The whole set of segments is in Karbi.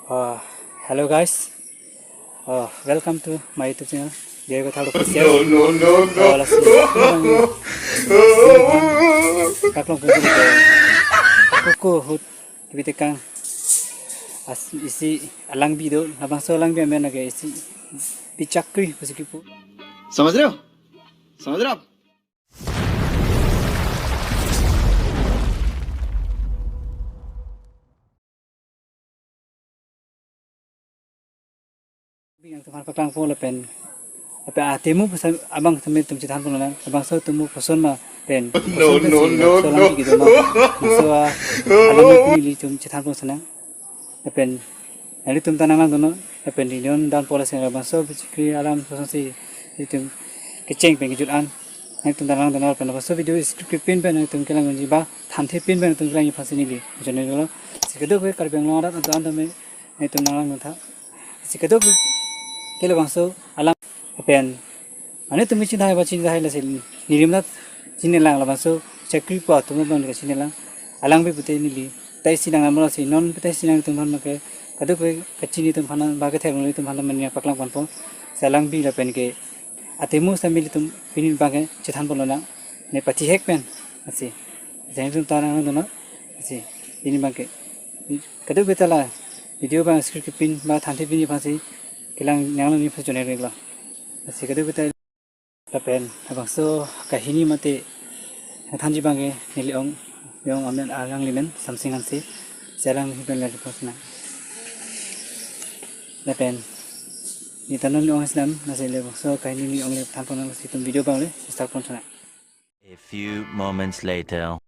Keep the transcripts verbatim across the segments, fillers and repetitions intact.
Uh, hello guys. Uh, welcome to my YouTube channel, Diego Thar Official. No, no, no, no. Uh, lasi, kaklong puji ke. Ako ahut kibitekang. As isi alangbi do, labangso alangbi amen ake isi Bichakri pusi kipu. समझ रहे हो? समझ रहे हो आप? Bing atum aphan paklangpo lapen, lapen atemu pusi abang tame atum chethanpon lang, labangso atemu koson ma pen, no, koson no, pensi no, labangso no. Alangbi kedo ma, labangso a, alam atum ilitum chethanpon sinang. Lapen nanglitum ta nanglangdunnon, lapen ilitum dan pola sing labangso Bichakri alam kosonsi ilitum kecheng pen kejut an. Nanglitum ta nanglangdunnon, lapen labangso video skip pin pen nanglitum kelang unji ba, thanthe pin pen nanglitum kelang aphansi neli jonelo. Si kadokave Karbi Anglong arat atum tame nanglitum nanglangdun tha. Si kadokave labangso alam pen, mane tumi chinghai ba chinghai lasi nelimat chinilang labangso Bichakri pu atum abang kachinilang. Alangbi pute neli tai sinang amlo si non tai sinang atum aphan make kadokave kachini atum aphan ba kethek atum aphan mane paklangponpo. Si alangbi lapen ke atemu sami ilitum pini abang ke chethanpon lonang. Ne pathihek pen. Asi. Jeng atum ta nanglangdunnon. Asi. Pini abang ke kadokave ta la video abang skip pin ba thanthe pin aphansi kelang nanglangdun aphan chonai riklo. Asi kadokave ta lapen labangso kahini mate thanji abang ke neli ong, ong amen alanglimen Samsing Hanse, si alangli pen lagi posna. Lapen neli ta non ong sinam, lasi labangso kahini neli ong le thanpon lang, lasi itum video abang le start pon sinam. A few moments later.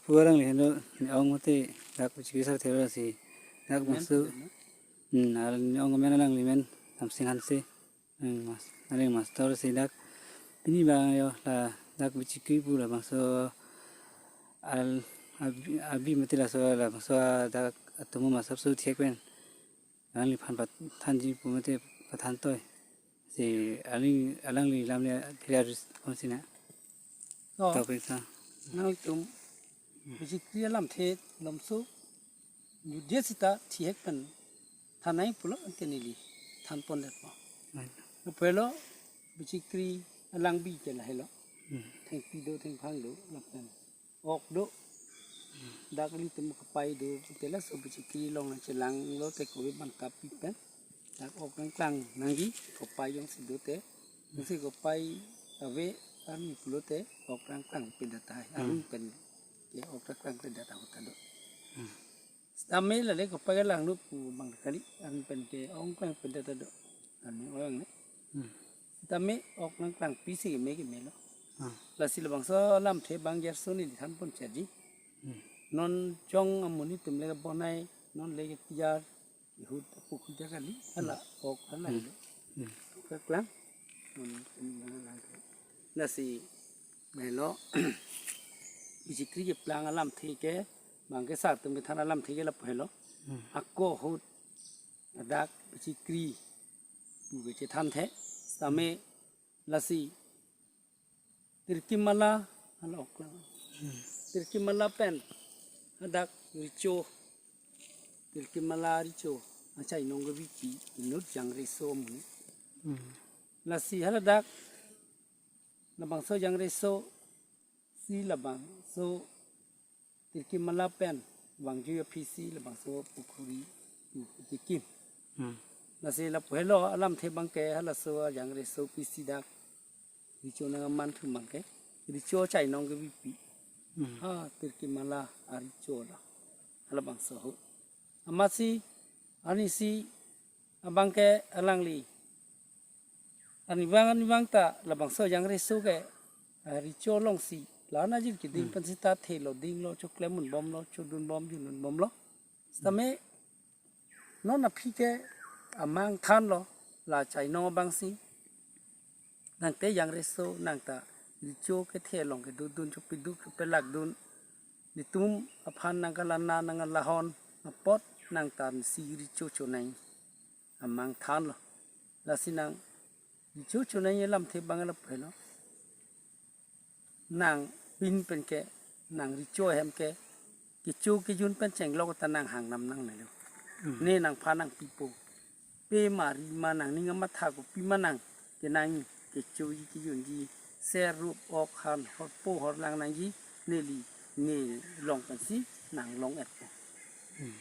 Pu alangli henlo, ne ong mate dak Bichakri sar thero si dak amen, masu. Amen. Hmm, al ne ong amen alanglimen Samsing Hanse. Hmm, mas, aling master si dak. Pini abang yo la dak Bichakri pu labangso al abi, abi mate laso labangso dak atemu masap su thek pen. Alangliphan pathanji pu mate pathan toi. Si aling, alangli lam le pila rus konsina. Oh. Topik ta. Nangtum Bichakri alamthe lamso judie sita thihek pen thanai pulo ante neli thanpon det po. Right. Pelo Bichakri alangbi ke lahelo. Hmm. Thengpi do, thengphang do, lapen ok do. Dak ilitum kapai do, pute laso Bichakri along nangchelanglo te kove bang kapi pen. Dak ok nangklang nangji, kopai jongsi do te. Jongsi kopai ave arni pulote ok nangklang pin det tahai. Hmm. Arni pen ke ok nangklang pin det tahai ta do. Hmm. Sitame lale kopai kelang do pu bang kali, arni pen ke ok nangklang pin det ta do. Arni orang ne. Hmm. Sitame ok nangklangpi si keme kemelo. Hmm. Lasi labangso alamthe bang gerso neli thanpon chaji. Hmm. Non jong amonit atum le bonai, non le tiar, Ihut pukhuri ta kali, hala ok hala Hmm. Ilo. Hmm. Kaklang. Hmm, hmm, hmm, hmm. Lasi, melo, bichikri keplang alamthe ke, bang ke sartum kethan alamthe ke lapu helo. Hmm. Ako ahut, ladak bichikri, pu kechethan the, sitame, lasi, Tirkimala, hala ok lang. Hmm. Tirkimala pen, ladak recho. Tirkimala recho, achainong kebipi, inut Jangreso amonit. Hmm. Lasi haladak, labangso Jangreso, si labangso Tirkimala pen, vangju aphi si labangso pukhuri, pu kekim. Hmm. Lasi lapu helo alamthe bang ke halaso a-Jangreso pisi dak. Recho nang aman thu bang ke. Recho achainong kebipi. Hmm. Ha, Tirkimala arecho la. Halabangso ahut. Amatsi, arnisi, abang ke alangli. Arnivang, arnivang ta, labangso Jangreso ke, ah, recho alongsi. La-an ajir keding Hmm. pen seta thelo dinglo, choklem unbomlo, chodunbom, jununbomlo. Sitame, non aphi ke amang thanlo, la achainong abangsi. Nangte Jangreso nang ta recho kethe along kedodun, chopiduk chopilakdun. Netum aphan nangkalana nangkalahon apot nang ta nangsi recho chonai amang thanlo. Lasi nang recho chonai alamthe bang lapu helo. Nang pin pen ke, nang recho ahem ke, kecho kejun pen chenglok ta nang hang nam nangnelo. Hmm. Ne nangphan nangpipo. Pe ma ri ma nangning amatha kopi ma nang kenang kechoji kejunji ser rup ok han horpo horlang nangji neli ne along pensi nang long-etpo. Hmm.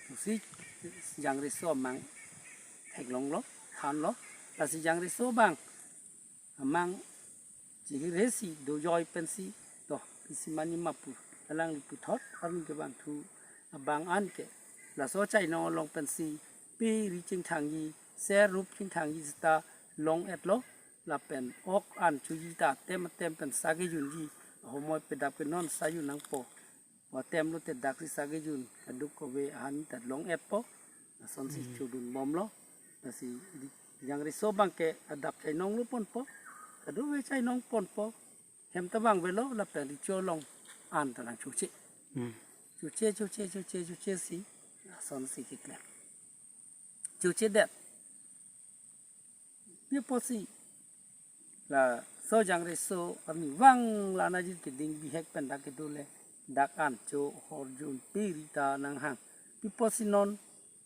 Pusi Jangreso amang theklonglo, thanlo, lasi Jangreso bang amang chihirhesi dojoi pensi, to, pisi mani ma pu, alangli puthot, arni kevangthu abang an ke. Laso achainong along pensi, pe ri chingthangji, ser rup chingthangji seta long-etlo, lapen ok an choji ta atem atem pen sa kejunji, ahomoi pedap ke non sa jun nangpo. Atemlo te daksi sa kejun, kadokave ahan ta long-etpo, lasonsi Hmm. chodunbomlo, lasi di-, Jangreso bang ke adap chainong lo ponpo, kadokave chainong ponpo, hem ta vangvelo, lapen recho along an ta nang choche. Hmm. Choche, choche, choche, choche si, lasonsi keklem. Chochedet. Pi apotsi laso Jangreso arnivang la-an ajir keding bihek pen dak kedo le dak an cho horjun pe ri ta nanghang. Pi apotsi non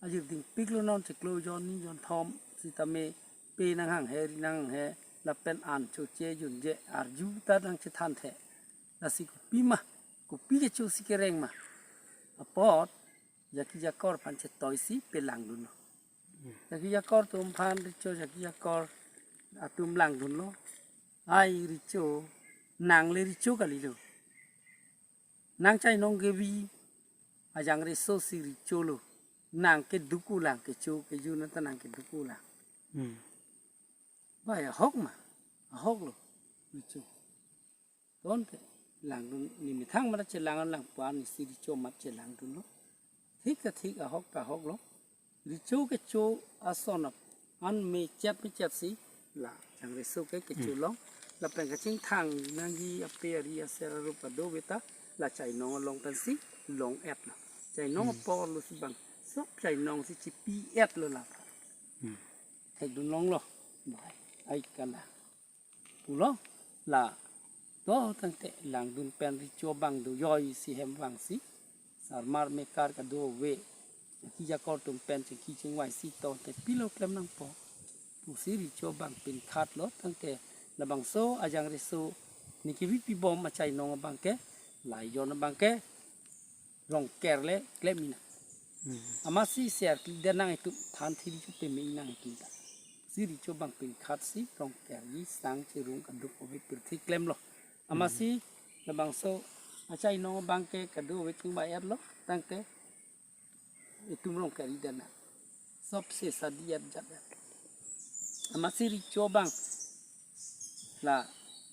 ajir dingpiklo, non chiklo jon ni jon thom sitame pe nanghanghe ri nanghe lapen an choche junje arju ta nangchethan the. Lasi kopi ma, kopi kecho si kereng ma. Apot jaki jakor aphan chetoisi pe langdunlo. Jaki jakor atum aphan recho jaki jakor atum langdunlo. Ai recho, nang le recho kalilo. Nang chainong kebi a-Jangreso si recho lo. Nang keduk ulang kecho kejun ta nang keduk ulang. Hmm. Bai ahok ma, ahok lo recho. Ton te, langdun, ne methang mara chelang lang pu-an nisi recho amat chelangdunlo. Thik ta thik, ahok ta ahok lo. Recho kecho ason ap-, an mechet mechet si la Jangreso ke kecho Hmm. long. Lapen kachingthang nangji ape ari aser arup kadokave ta la chainong along pensi long-etlo. Chainong Hmm. apor lo si bang. Sok chainong si chipi-etlo la. Hmm. Thekdun longlo. Bai, ai kala. Pulo la to tangte langdun pen recho abang dojoi si hem vangsi sarmar mekar kadokave jaki jakor atum pen chingki chingvai si to te pilo klem nangpo pusi recho abang pinkhatlo tangte labangso a-Jangreso ne kebi pibom achainong abang ke la ejon abang ke Rongker le klem-i nang. Hmm. Amatsi ser kli den nang itum than thiri chu peme-i nang itum ta. Si recho abang pinkhatsi Rongkerji sang cherung kadokave pirthe klemlo. Amatsi Hmm. labangso achainong abang ke kadokave chingvai-etlo tangte itum Rongkerji den nang. Sop se sadi-et jat-et. Amatsi recho abang la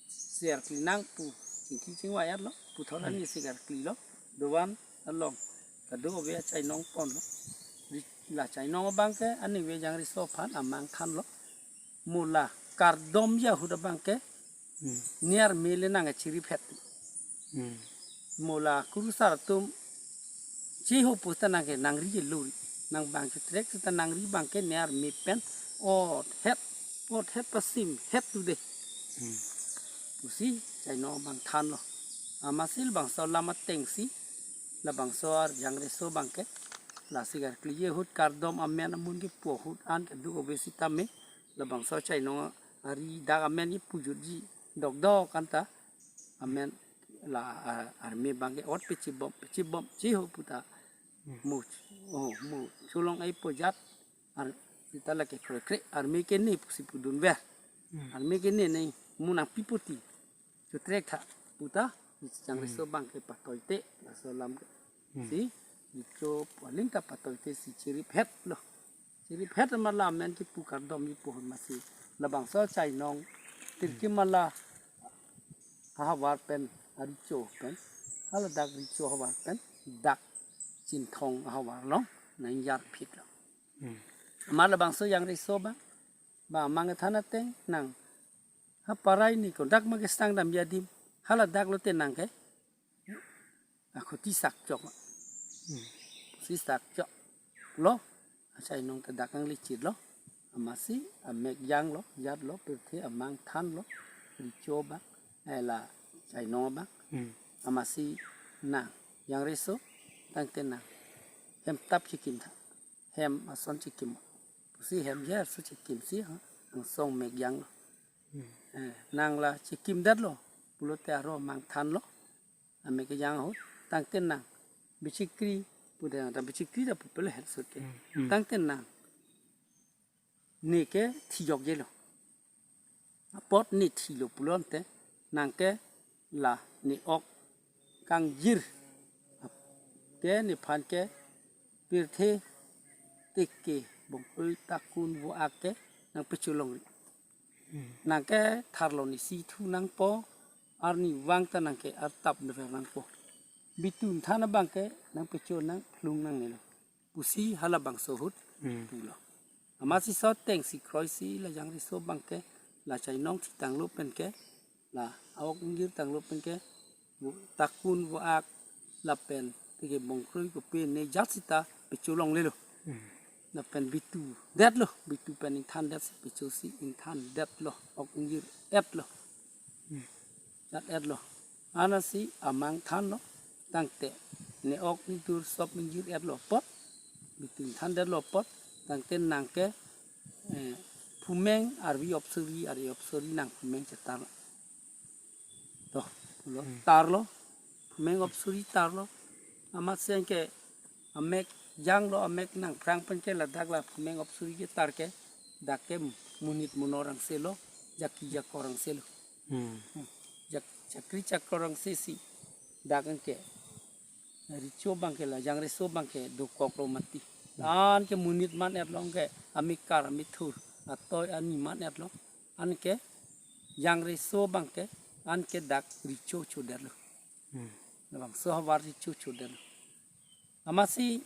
ser kli nang pu chingki chingvai-etlo, puthot Hmm. ani ser klilo, dovan along kadokave achainong ponlo. Ri-, La chainong abang ke aningve Jangreso aphan amang thanlo. Mo la kardom ahut abang ke Hmm. ne arme le nangcheriphet. Hmm. Mo la kurusar atum cheho puta nangke nangri lo ri. Nang bang chetrek seta nangri abang ke ne arme pen othet, othet pasim het tu de. Hmm. Pusi chainong abang thanlo. Amatsi labangso alam atengsi, labangso ar Jangreso abang ke, lasi karkli ahut kardom amen amun kepu ahut an keduk ave sitame, labangso chainong ari dak amen kepujutji dokdok anta amen la, ah, arme abang ke ot pechibom, pechibom, cheho puta. Hmm. Mo, oh, mo cholong ai pojat, ar, seta lake kroikre, arme ke ne pusi pudunver. Hmm. Arme ke ne ne, mo nangpi poti. Chetrek tha puta, Jangreso Hmm. abang ke patoite, laso alam ke. Hmm. Si, Recho pu aling ta patoite si cheriphetlo. Cheriphet amat la amen kepu kardom kepu ahut amatsi labangso chainong tirki Hmm. amat la ahavar pen, arecho pen, haladak recho ahavar pen, dak Chinthong ahavar along nangjarphitlo. Hmm. Amat labangso Jangreso abang, ba amang kethan ateng nang, ha parai ni kondak ma kesang dam adim, haladak lote nangke akhoti sakchok. Hmm. Si sakchoklo, achainong ke dak nanglichitlo. Amatsi amek janglo, jatlo, pirthe amang thanlo, recho abang, eh, la chainong abang. Hmm. Amatsi nang, Jangreso, tangte nang hemtap chekim tha. Hem ason chekim. Pusi hem je ason chekimsi, ha, angsong mek janglo. Hmm. Eh, nang la chekimdetlo pulote aro amang thanlo. Amek kejang ahut, tangte nang bichikri, pude ta bichikri ta pupele het sut ke. Hmm, hmm. Tangte nang ne ke thijokjelo. Apot ne thilo pulote nangke la ne ok kangjir ke nephan ke pirthe teke bongkroi takun vo-ak ke nangpecholongri. Hmm. Nangke tharlo ne si thu nangpo, arnivang ta nangke artap never nangpo. Bitun than abang ke nangpecho nangphlung nangnelo pusi halabangso ahut Hmm. pulo. Amatsi laso atengsi kroisi la Jangreso abang ke, la chainong thitanglo pen ke, la a-ok ingjir tanglo pen ke, vo-, takun vo-ak lapen teke bongkroi kopi ne jat sita pecholonglelo. Hmm. Lapen bitudetlo, bitu pen ingthandetsi pechosi ingthandetlo, ok ingjir-etlo. Hmm. Jat-etlo. Anatsi amang thanlo, tangte ne ok ne dur sop ingjir-etlo apot, bitu ingthandetlo apot, tangte nangke, eh, phumeng arvi opsuri, ari opsuri nang phumeng chetar. To, lo Hmm. tarlo, phumeng opsuri tarlo. Amatsi anke amek janglo, amek nangphrang pen ke ladak la phumeng opsuri ketar ke, dak ke monit monor angselo, jaki jakor angselo. Hmm. Hmm. Jak-, chakri chakor angsesi dak anke recho abang ke la Jangreso abang ke dokoklo mati. Anke monit man-etlo, anke amikar amithur atoi ani man-etlo. Anke Jangreso abang ke anke dak recho chodetlo. Hmm. Labangso ahavar recho chodetlo. Amatsi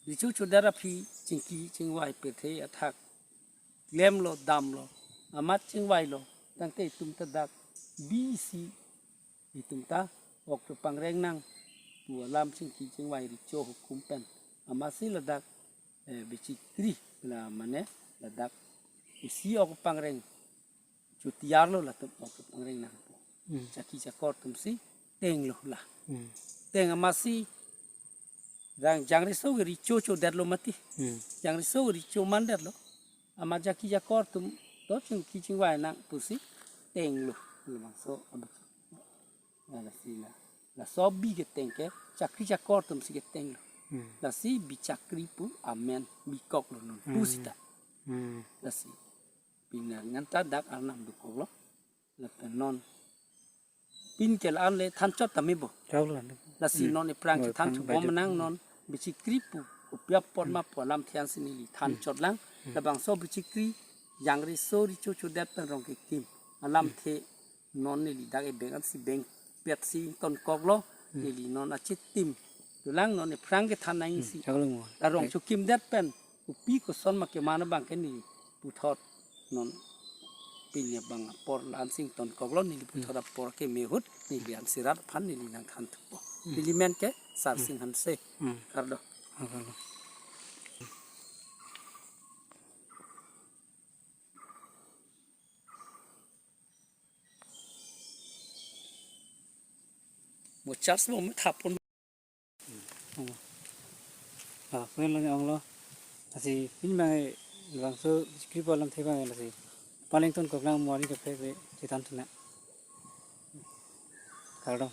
recho chodet aphi chingki chingvai pirthe athak klemlo damlo. Amat chingvailo, tangte itum ta dak bisi itum ta ok chepangreng nang pu alam chingki chingvai recho hukum pen. Amatsi ladak, eh, bichikri la mane ladak isi ok pangreng chotiyarlo, latum ok pangreng nangpo. Hmm. Jaki jakor atumsi tenglo la. Hmm. Teng amatsi Jang-, Jangreso ke recho chodetlo mati. Hmm. Jangreso ke recho mandetlo. Amat jaki jakor atum to chingki chingvai nang pusi tenglo. Labangso abang. Lasi la, laso bi keteng ke chakri jakor atumsi ketenglo. Hmm. Lasi bichakri pu amen bikoklo non Hmm. pusita. Hmm. Lasi pini ngan ta dak arnam dokoklo. Lapen non pin ke la-an le thanchot tame bo. Chau la. Lasi Hmm. non ephrang Mo chethan ephrang chubom budget. Nang non bichikri pu kopi apot Hmm. ma pu alamthe ansi neli thanchot lang. Hmm. Labangso bichikri Jangreso recho chodet pen rong kekim alamthe non neli dak ebeng ansi bengpetsi ingtonkoklo. Hmm. Neli non achitim Lang non ephrang kethan nangsi. Chaklo mo. Arong chukim det pen. Kopi koson ma keman abang ke neli puthot non pini abang apor la-an sington koklo neli puthot apor keme ahut neli an sirat aphan neli nangthan thupo. Neli men ke Sarsing Hanse. Hmm. Kardom. Ah, kardom. Mo charge mo me thapon. Oh. Ah, pun lo ni ong lo. Lasi pini bang e bangso script alam the bang e lasi. Paleng ton koklang mo ari kaprek le chethan thuna. Kardom.